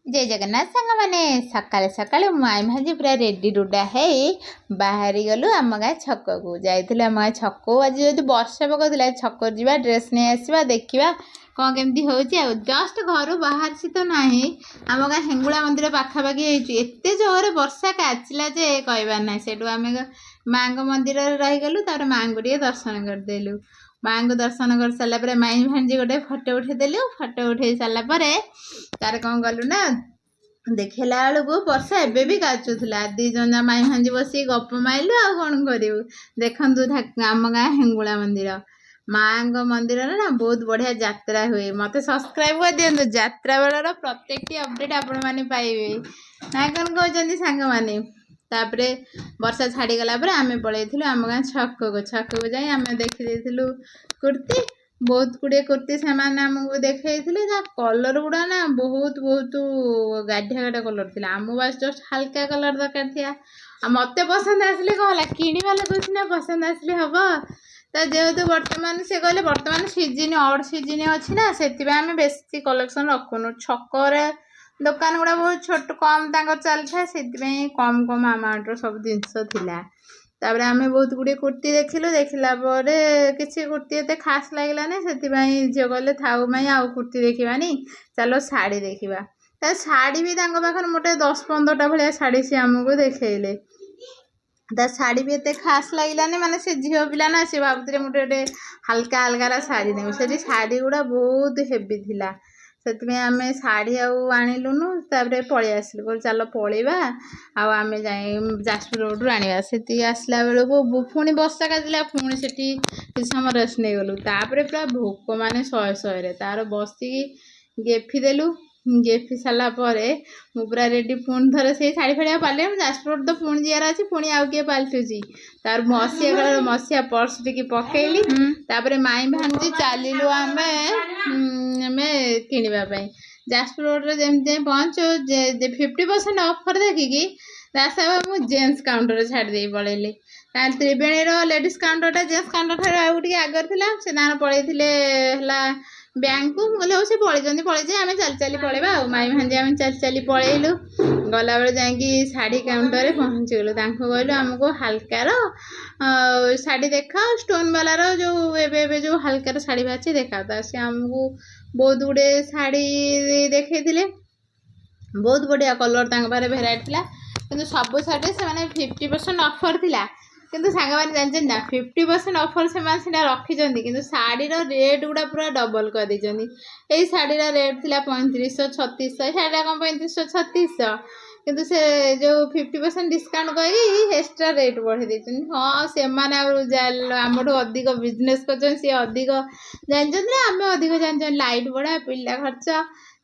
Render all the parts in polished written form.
ଜୟ ଜଗନ୍ନାଥ ସାଙ୍ଗମାନେ। ସକାଳେ ସକାଳୁ ମାଇଁ ଭାଜି ପୁରା ରେଡ଼ି ରୁଡ଼ା ହେଇ ବାହାରି ଗଲୁ ଆମ ଗାଁ ଛକକୁ। ଯାଇଥିଲୁ ଆମ ଗାଁ ଛକକୁ। ଆଜି ଯେହେତୁ ବର୍ଷା ପକାଉଥିଲା, ଛକକୁ ଯିବା, ଡ୍ରେସ୍ ନେଇ ଆସିବା, ଦେଖିବା କ'ଣ କେମିତି ହେଉଛି। ଆଉ ଜଷ୍ଟ ଘରୁ ବାହାରିଛି ତ ନାହିଁ, ଆମ ଗାଁ ହେଙ୍ଗୁଳା ମନ୍ଦିର ପାଖାପାଖି ହେଇଛୁ, ଏତେ ଜୋରରେ ବର୍ଷା କାଚିଲା ଯେ କହିବାର ନାହିଁ। ସେଇଠୁ ଆମେ ମାଆଙ୍କ ମନ୍ଦିରରେ ରହିଗଲୁ। ତାପରେ ମାଆଙ୍କୁ ଟିକେ ଦର୍ଶନ କରିଦେଲୁ। ମାଆଙ୍କୁ ଦର୍ଶନ କରିସାରିଲା ପରେ ମାଇଁ ଭାଣିଜି ଗୋଟେ ଫଟୋ ଉଠେଇଦେଲୁ। ଫଟୋ ଉଠେଇ ସାରିଲା ପରେ ତାର କ'ଣ କଲୁ ନା, ଦେଖିଲା ବେଳକୁ ବର୍ଷା ଏବେ ବି କାଚୁଥିଲା। ଦି ଜଣ ମାଇଁ ଭାଣିଜି ବସିକି ଗପ ମାଇଲୁ, ଆଉ କ'ଣ କରିବୁ? ଦେଖନ୍ତୁ ଆମ ଗାଁ ହେଙ୍ଗୁଳା ମନ୍ଦିର। ମାଆଙ୍କ ମନ୍ଦିରରେ ନା ବହୁତ ବଢ଼ିଆ ଯାତ୍ରା ହୁଏ। ମୋତେ ସବସ୍କ୍ରାଇବ୍ କରିଦିଅନ୍ତୁ, ଯାତ୍ରା ବେଳର ପ୍ରତ୍ୟେକଟି ଅପଡ଼େଟ୍ ଆପଣମାନେ ପାଇବେ। ନା କ'ଣ କହୁଛନ୍ତି ସାଙ୍ଗମାନେ? ତାପରେ ବର୍ଷା ଛାଡ଼ିଗଲା ପରେ ଆମେ ପଳେଇଥିଲୁ ଆମ ଗାଁ ଛକକୁ। ଛକକୁ ଯାଇ ଆମେ ଦେଖିଦେଇଥିଲୁ କୁର୍ତ୍ତି। ବହୁତ ଗୁଡ଼ିଏ କୁର୍ତ୍ତି ସେମାନେ ଆମକୁ ଦେଖେଇଥିଲେ। ତା କଲର୍ ଗୁଡ଼ା ନା ବହୁତ ବହୁତ ଗାଢ଼ିଆ ଗାଢ଼ିଆ କଲର୍ ଥିଲା। ଆମକୁ ବାସ୍ ଜଷ୍ଟ ହାଲକା କଲର୍ ଦରକାର ଥିଲା। ଆଉ ମୋତେ ପସନ୍ଦ ଆସିଲେ କ'ଣ ହେଲା, କିଣିବା ଲୋକ ସିନା ପସନ୍ଦ ଆସିଲେ ହେବ। ତ ଯେହେତୁ ବର୍ତ୍ତମାନ ସେ କହିଲେ ବର୍ତ୍ତମାନ ସିଜିନ୍ ଅଡ଼୍ ସିଜିନ୍ ଅଛି ନା, ସେଥିପାଇଁ ଆମେ ବେଶୀ କଲେକ୍ସନ୍ ରଖୁନୁ। ଛକରେ ଦୋକାନ ଗୁଡ଼ା ବହୁତ ଛୋଟ, କମ୍ ତାଙ୍କର ଚାଲିଥାଏ, ସେଥିପାଇଁ କମ୍ କମ୍ ଆମାଉଣ୍ଟର ସବୁ ଜିନିଷ ଥିଲା। ତାପରେ ଆମେ ବହୁତ ଗୁଡ଼ିଏ କୁର୍ତ୍ତି ଦେଖିଲୁ। ଦେଖିଲା ପରେ କିଛି କୁର୍ତ୍ତି ଏତେ ଖାସ୍ ଲାଗିଲାନି। ସେଥିପାଇଁ ଝିଅ କହିଲେ, ଥାଉ ମାଇଁ, ଆଉ କୁର୍ତ୍ତି ଦେଖିବାନି, ଚାଲ ଶାଢ଼ୀ ଦେଖିବା। ତା ଶାଢ଼ୀ ବି ତାଙ୍କ ପାଖରେ ମୋଟେ 10-15ଟା ଭଳିଆ ଶାଢ଼ୀ ସିଏ ଆମକୁ ଦେଖେଇଲେ। ତା ଶାଢ଼ୀ ବି ଏତେ ଖାସ୍ ଲାଗିଲାନି। ମାନେ ସେ ଝିଅ ପିଲା ନା, ସେ ଭାବୁଥିଲେ ମୁଁ ଗୋଟେ ହାଲକା ହାଲକାର ଶାଢ଼ୀ ନେବି। ସେଠି ଶାଢ଼ୀ ଗୁଡ଼ା ବହୁତ ହେଭି ଥିଲା, ସେଥିପାଇଁ ଆମେ ଶାଢ଼ୀ ଆଉ ଆଣିଲୁନୁ। ତାପରେ ପଳେଇ ଆସିଲୁ, କହିଲୁ ଚାଲ ପଳେଇବା ଆଉ ଆମେ ଯାଇ ଯାଜପୁର ରୋଡ଼ରୁ ଆଣିବା। ସେଠିକି ଆସିଲା ବେଳକୁ ପୁଣି ବର୍ଷା କାଚିଲା। ପୁଣି ସେଠି କିଛି ସମୟ ରେଷ୍ଟ ନେଇଗଲୁ। ତାପରେ ପୁରା ଭୋକ ମାନେ ଶହେ ଶହେରେ ତାର ବସିକି ଗେଫି ଦେଲୁ। ଗେଫି ସାରିଲା ପରେ ମୁଁ ପୁରା ରେଡ଼ି। ପୁଣି ଥରେ ସେଇ ଶାଢ଼ୀ ଫାଢ଼ୀ ଆଉ ପାରିଲି, ଯାଜପୁର ରୋଡ଼ ତ ପୁଣି ଯିବାର ଅଛି, ପୁଣି ଆଉ କିଏ ପାଲଟୁଛି? ତାର ମସିଆ କଲର ମସିଆ ପର୍ସ ଟିକେ ପକେଇଲି। ତାପରେ ମାଇଁ ଭାଣିଜି ଚାଲିଲୁ ଆମେ କିଣିବା ପାଇଁ। ଯାଜପୁର ରୋଡ଼ରେ ଯେମିତି ଯାଇ ପହଞ୍ଚୁ ଯେ 50% ଅଫର୍ ଦେଖିକି ଦାସ ବାବୁ ମୁଁ ଜେଣ୍ଟସ୍ କାଉଣ୍ଟରରେ ଛାଡ଼ି ଦେଇ ପଳେଇଲି। ତାହେଲେ ତ୍ରିବେଣୀର ଲେଡ଼ିଜ୍ କାଉଣ୍ଟରଟା ଜେଣ୍ଟସ୍ କାଉଣ୍ଟର ଠାରୁ ଆଉ ଟିକେ ଆଗରେ ଥିଲା। ସେ ତାଙ୍କର ପଳେଇଥିଲେ ହେଲା ବ୍ୟାଙ୍କକୁ। ମୁଁ କହିଲି, ହଉ, ସେ ପଳେଇଛନ୍ତି ପଳେଇছে, ଆମେ ଚାଲି ଚାଲି ପଳେଇବା। ଆଉ ମାଇଁ ଭାଣିଜି ଆମେ ଚାଲି ଚାଲି ପଳେଇଲୁ। ଗଲାବେଳେ ଯାଇକି ଶାଢ଼ୀ କାଉଣ୍ଟରରେ ପହଞ୍ଚିଗଲୁ। ତାଙ୍କୁ କହିଲୁ, ଆମକୁ ହାଲକାର ଶାଢ଼ୀ ଦେଖାଅ, ଷ୍ଟୋନ୍ ବାଲାର ଯେଉଁ ଏବେ ଏବେ ଯେଉଁ ହାଲକାର ଶାଢ଼ୀ ବାହାରିଛି ଦେଖାଅ। ତ ସେ ଆମକୁ ବହୁତ ଗୁଡ଼ିଏ ଶାଢ଼ୀ ଦେଖେଇଥିଲେ। ବହୁତ ବଢ଼ିଆ କଲର୍ ତାଙ୍କ ପାଖରେ ଭେରାଇଟି ଥିଲା। କିନ୍ତୁ ସବୁ ଶାଢ଼ୀରେ ସେମାନେ 50% ଅଫର୍ ଥିଲା। କିନ୍ତୁ ସାଙ୍ଗମାନେ, ଜାଣିଛନ୍ତି ନା, 50% ଅଫର୍ ସେମାନେ ସିନା ରଖିଛନ୍ତି, କିନ୍ତୁ ଶାଢ଼ୀର ରେଟ୍ ଗୁଡ଼ା ପୁରା ଡବଲ୍ କରିଦେଇଛନ୍ତି। ଏଇ ଶାଢ଼ୀର ରେଟ୍ ଥିଲା 3500, 3600। ଏ ଶାଢ଼ୀଟା କ'ଣ 3500, 3600? କିନ୍ତୁ ସେ ଯେଉଁ 50% ଡିସକାଉଣ୍ଟ କହିକି ଏକ୍ସଟ୍ରା ରେଟ୍ ବଢ଼େଇ ଦେଇଛନ୍ତି। ହଁ, ସେମାନେ ଆଉ ଆମଠୁ ଅଧିକ ବିଜନେସ୍ କରୁଛନ୍ତି, ସିଏ ଅଧିକ ଜାଣିଛନ୍ତି ନା ଆମେ ଅଧିକ ଜାଣିଛନ୍ତି? ଲାଇଟ୍ ଭଡ଼ା, ପିଲା ଖର୍ଚ୍ଚ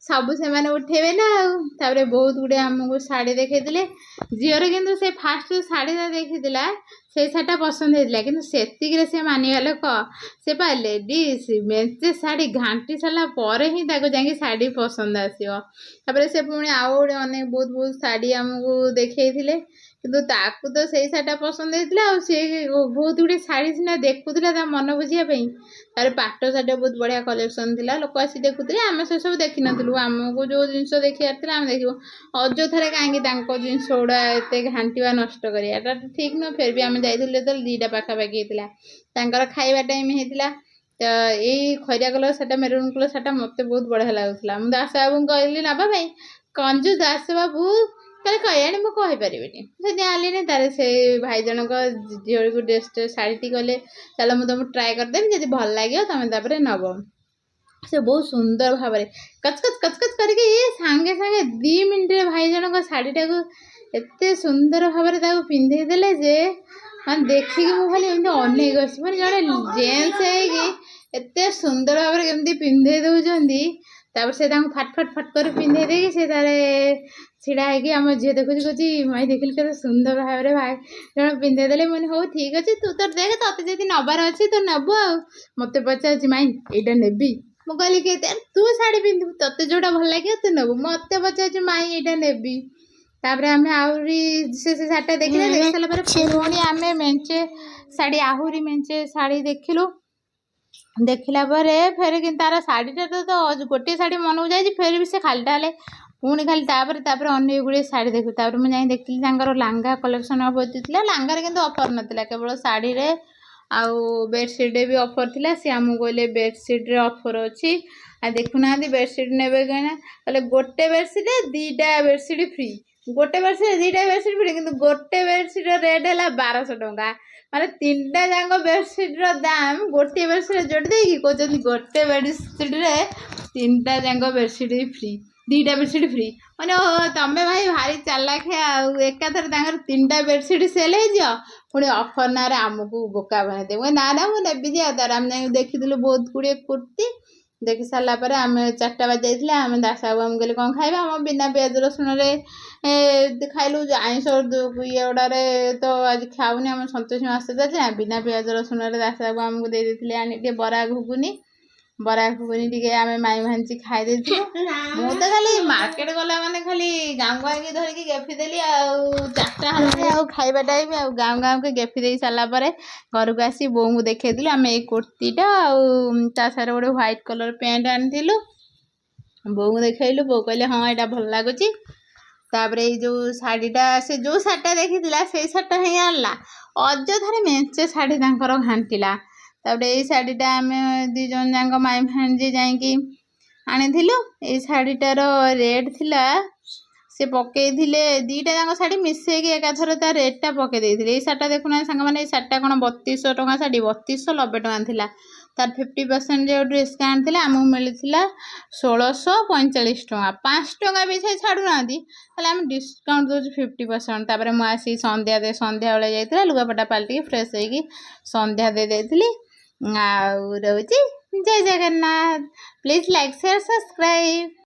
ସବୁ ସେମାନେ ଉଠେଇବେ ନା ଆଉ। ତାପରେ ବହୁତ ଗୁଡ଼ିଏ ଆମକୁ ଶାଢ଼ୀ ଦେଖେଇଥିଲେ ଝିଅର। କିନ୍ତୁ ସେ ଫାଷ୍ଟ ଯେଉଁ ଶାଢ଼ୀଟା ଦେଖିଥିଲା, ସେଇ ଶାଢ଼ୀଟା ପସନ୍ଦ ହେଇଥିଲା। କିନ୍ତୁ ସେତିକିରେ ସେ ମାନିବା ଲୋକ? ସେ ପା ଲେଡ଼ିସ୍, ମେଞ୍ଚେ ଶାଢ଼ୀ ଘାଣ୍ଟି ସାରିଲା ପରେ ହିଁ ତାକୁ ଯାଇକି ଶାଢ଼ୀ ପସନ୍ଦ ଆସିବ। ତାପରେ ସେ ପୁଣି ଆଉ ଗୋଟେ ଅନେକ ବହୁତ ବହୁତ ଶାଢ଼ୀ ଆମକୁ ଦେଖେଇଥିଲେ। କିନ୍ତୁ ତାକୁ ତ ସେଇ ଶାଢ଼ୀଟା ପସନ୍ଦ ହେଇଥିଲା। ଆଉ ସିଏ ବହୁତ ଗୁଡ଼ିଏ ଶାଢ଼ୀ ସିନା ଦେଖୁଥିଲା ତା ମନ ବୁଝିବା ପାଇଁ। ତାପରେ ପାଟ ଶାଢ଼ୀର ବହୁତ ବଢ଼ିଆ କଲେକ୍ସନ୍ ଥିଲା, ଲୋକ ଆସି ଦେଖୁଥିଲେ। ଆମେ ସେସବୁ ଦେଖିନଥିଲୁ। ଆମକୁ ଯେଉଁ ଜିନିଷ ଦେଖିବାର ଥିଲା ଆମେ ଦେଖିବୁ। ଅଯଥାରେ କାହିଁକି ତାଙ୍କ ଜିନିଷ ଗୁଡ଼ା ଏତେ ଘାଣ୍ଟିବା, ନଷ୍ଟ କରିବା, ଏଟା ଠିକ୍ ନୁହଁ। ଫେର୍ ବି ଆମେ ଯାଇଥିଲୁ ଯେତେବେଳେ 2ଟା ପାଖାପାଖି ହେଇଥିଲା, ତାଙ୍କର ଖାଇବା ଟାଇମ୍ ହେଇଥିଲା। ତ ଏଇ ଖଇରିଆ କଲର୍ ଶାଢ଼ୀଟା, ମେରୁନ୍ କଲର୍ ଶାଢ଼ୀଟା ମୋତେ ବହୁତ ବଢ଼ିଆ ଲାଗୁଥିଲା। ମୁଁ ଦାସ ବାବୁଙ୍କୁ କହିଲି ନେବା ପାଇଁ। କଞ୍ଜୁସ ଦାସ ବାବୁ କହିଲେ, କେଜାଣି, ମୁଁ କହିପାରିବିନି। ସେଠି ଆଣିଲିନି। ତାରେ ସେଇ ଭାଇ ଜଣକ ଝିଅକୁ ଡ୍ରେସ୍ଟେ ଶାଢ଼ୀଟି କହିଲେ, ଚାଲ, ମୁଁ ତୁମକୁ ଟ୍ରାଏ କରିଦେବି, ଯଦି ଭଲ ଲାଗିବ ତୁମେ ତାପରେ ନେବ। ସେ ବହୁତ ସୁନ୍ଦର ଭାବରେ କଚ୍ କଚ୍ କଚ୍ କଚ୍ କରିକି ସାଙ୍ଗେ ସାଙ୍ଗେ 2 ମିନିଟ୍ରେ ଭାଇ ଜଣକ ଶାଢ଼ୀଟାକୁ ଏତେ ସୁନ୍ଦର ଭାବରେ ତାକୁ ପିନ୍ଧେଇ ଦେଲେ ଯେ ମାନେ ଦେଖିକି ମୁଁ ଖାଲି ଏମିତି ଅନେଇକି ବସିଛି। ମାନେ ଜଣେ ଜେଣ୍ଟସ୍ ହେଇକି ଏତେ ସୁନ୍ଦର ଭାବରେ କେମିତି ପିନ୍ଧେଇ ଦେଉଛନ୍ତି। ତାପରେ ସେ ତାଙ୍କୁ ଫାଟ ଫାଟ ଫାଟ କରି ପିନ୍ଧେଇ ଦେଇକି ସେ ତାରେ ଛିଡ଼ା ହେଇକି ଆମ ଝିଅ ଦେଖୁଛି, କହୁଛି, ମାଇଁ, ଦେଖିଲି କେତେ ସୁନ୍ଦର ଭାବରେ ଭାଇ ଜଣେ ପିନ୍ଧେଇ ଦେଲେ। ମୁଁ କହିଲି, ହଉ, ଠିକ୍ ଅଛି, ତୁ ତୋର ଦେଖେ, ତୋତେ ଯଦି ନେବାର ଅଛି ତୁ ନେବୁ। ଆଉ ମୋତେ ପଚାରୁଛି, ମାଇଁ, ଏଇଟା ନେବି? ମୁଁ କହିଲି, କେତେ ତୁ ଶାଢ଼ୀ ପିନ୍ଧିବୁ, ତୋତେ ଯେଉଁଟା ଭଲ ଲାଗିବ ତୁ ନେବୁ। ମୋତେ ପଚାରୁଛୁ ମାଇଁ, ଏଇଟା ନେବି? ତାପରେ ଆମେ ଆହୁରି ସେ ଶାଢ଼ୀଟା ଦେଖିଲେ। ଦେଖି ସାରିଲା ପରେ ପୁଣି ଆମେ ମେଞ୍ଚେ ଶାଢ଼ୀ, ଆହୁରି ମେଞ୍ଚେ ଶାଢ଼ୀ ଦେଖିଲୁ। ଦେଖିଲା ପରେ ଫେରେ କିନ୍ତୁ ତାର ଶାଢ଼ୀଟା ତ ଗୋଟିଏ ଶାଢ଼ୀ ମନକୁ ଯାଇଛି। ଫେରେ ବି ସେ ଖାଲିଟା ହେଲେ ପୁଣି ଖାଲି ତାପରେ ତାପରେ ଅନେକ ଗୁଡ଼ିଏ ଶାଢ଼ୀ ଦେଖୁ। ତାପରେ ମୁଁ ଯାଇ ଦେଖିଲି ତାଙ୍କର ଲାଙ୍ଗା କଲେକ୍ସନ୍ ବହୁତ ଥିଲା। ଲାଙ୍ଗାରେ କିନ୍ତୁ ଅଫର୍ ନଥିଲା, କେବଳ ଶାଢ଼ୀରେ ଆଉ ବେଡ଼ସିଟ୍ରେ ବି ଅଫର୍ ଥିଲା। ସେ ଆମକୁ କହିଲେ ବେଡ଼ସିଟ୍ରେ ଅଫର୍ ଅଛି ଆଉ ଦେଖୁନାହାନ୍ତି, ବେଡ଼ସିଟ୍ ନେବେ କିନା। କହିଲେ ଗୋଟେ ବେଡ଼ସିଟ୍ରେ 2ଟା ବେଡ଼ସିଟ୍ ଫ୍ରି। ଗୋଟେ ବେଡ଼ସିଟ୍ 2ଟା ବେଡ଼ସିଟ୍ ଫ୍ରି, କିନ୍ତୁ ଗୋଟେ ବେଡ଼ସିଟ୍ର ରେଟ୍ ହେଲା 1200 ଟଙ୍କା। ମାନେ ତିନିଟା ଯାକ ବେଡ଼ସିଟ୍ର ଦାମ ଗୋଟିଏ ବେଡ଼ସିଟ୍ରେ ଯୋଡ଼ି ଦେଇକି କହୁଛନ୍ତି ଗୋଟେ ବେଡ଼ସିଟ୍ରେ ତିନିଟା ଯାକ ବେଡ଼ସିଟ୍ ଫ୍ରି, 2ଟା ବେଡ଼ସିଟ୍ ଫ୍ରି। ମାନେ ଓ ତମେ ଭାଇ ଭାରି ଚାଲାଖିଆ, ଆଉ ଏକାଥରେ ତାଙ୍କର ତିନିଟା ବେଡ଼ସିଟ୍ ସେଲ୍ ହେଇଯିବ, ପୁଣି ଅଫର୍ ନାଁରେ ଆମକୁ ବୋକା ବନେଇଦେବେ। ମୁଁ ନା ନା, ମୁଁ ନେବି ଯେ। ଆଉ ତାର ଆମେ ଯାଇକି ଦେଖିଥିଲୁ ବହୁତ ଗୁଡ଼ିଏ କୁର୍ତ୍ତି। ଦେଖି ସାରିଲା ପରେ ଆମେ 4ଟା ବାଜି ଯାଇଥିଲା। ଆମେ ଦାସବାବୁ ଆମେ କହିଲେ କ'ଣ ଖାଇବା? ଆମ ବିନା ପିଆଜ ରସୁଣରେ ଖାଇଲୁ। ଆଇଁଷ ଇଏ ଗୁଡ଼ାରେ ତ ଆଜି ଖାଉନି, ଆମ ସନ୍ତୋଷୀ ମାସ ଚାଲିଛି ନା। ବିନା ପିଆଜ ରସୁଣରେ ଦାସବାବୁ ଆମକୁ ଦେଇ ଦେଇଥିଲେ ଆଣି ଟିକେ ବରା ଘୁଗୁନି। ବରା ଘୁଗୁନି ଟିକେ ଆମେ ମାଇଁ ଭାଣିଜି ଖାଇ ଦେଇଥିଲୁ। ମୁଁ ତ ଖାଲି ମାର୍କେଟ ଗଲା ମାନେ ଖାଲି ଗାଉଁ ଗାଉଁକି ଧରିକି ଗେଫି ଦେଲି। ଆଉ 4ଟା ହେଲାଣି ଆଉ ଖାଇବା ଟାଇମ୍, ଆଉ ଗାଉଁ ଗାଉଁକି ଗେଫି ଦେଇ ସାରିଲା ପରେ ଘରକୁ ଆସି ବୋଉଙ୍କୁ ଦେଖେଇଥିଲୁ ଆମେ ଏଇ କୁର୍ତ୍ତିଟା ଆଉ ତା ସାଙ୍ଗରେ ଗୋଟେ ହ୍ୱାଇଟ୍ କଲର୍ ପ୍ୟାଣ୍ଟ ଆଣିଥିଲୁ। ବୋଉଙ୍କୁ ଦେଖେଇଲୁ, ବୋଉ କହିଲେ ହଁ, ଏଇଟା ଭଲ ଲାଗୁଛି। ତାପରେ ଏଇ ଯେଉଁ ଶାଢ଼ୀଟା, ସେ ଯେଉଁ ଶାଢ଼ୀଟା ଦେଖିଥିଲା ସେଇ ଶାଢ଼ୀଟା ହିଁ ଆଣିଲା। ଅଯଥାରେ ମେଞ୍ଚେ ଶାଢ଼ୀ ତାଙ୍କର ଘାଣ୍ଟିଲା। ତାପରେ ଏଇ ଶାଢ଼ୀଟା ଆମେ 2 ଜଣ ଯାକ ମାଇଁ ଭାଣିଜି ଯାଇକି ଆଣିଥିଲୁ। ଏଇ ଶାଢ଼ୀଟାର ରେଟ୍ ଥିଲା, ସେ ପକେଇଥିଲେ 2ଟା ଯାକ ଶାଢ଼ୀ ମିଶେଇକି ଏକାଥରେ ତା ରେଟ୍ଟା ପକେଇ ଦେଇଥିଲେ। ଏଇ ଶାଢ଼ୀଟା ଦେଖୁନାହାନ୍ତି ସାଙ୍ଗମାନେ, ଏଇ ଶାଢ଼ୀଟା କ'ଣ 3200 ଟଙ୍କା ଶାଢ଼ୀ, 3290 ଟଙ୍କା ଥିଲା। ତାର 50% ଯେଉଁ ଡିସକାଉଣ୍ଟ ଥିଲା, ଆମକୁ ମିଳିଥିଲା 1645 ଟଙ୍କା। 5 ଟଙ୍କା ବି ସେ ଛାଡ଼ୁନାହାନ୍ତି, ତାହେଲେ ଆମେ ଡିସକାଉଣ୍ଟ ଦେଉଛୁ 50%। ତାପରେ ମୁଁ ଆସି ସନ୍ଧ୍ୟା ଦେଇ, ସନ୍ଧ୍ୟାବେଳେ ଯାଇଥିଲା, ଲୁଗାପଟା ପାଲଟିକି ଫ୍ରେଶ୍ ହେଇକି ସନ୍ଧ୍ୟା ଦେଇ ଦେଇଥିଲି। ଆଉ ରହୁଛି, ଜୟ Jagannath. Please like, share, subscribe.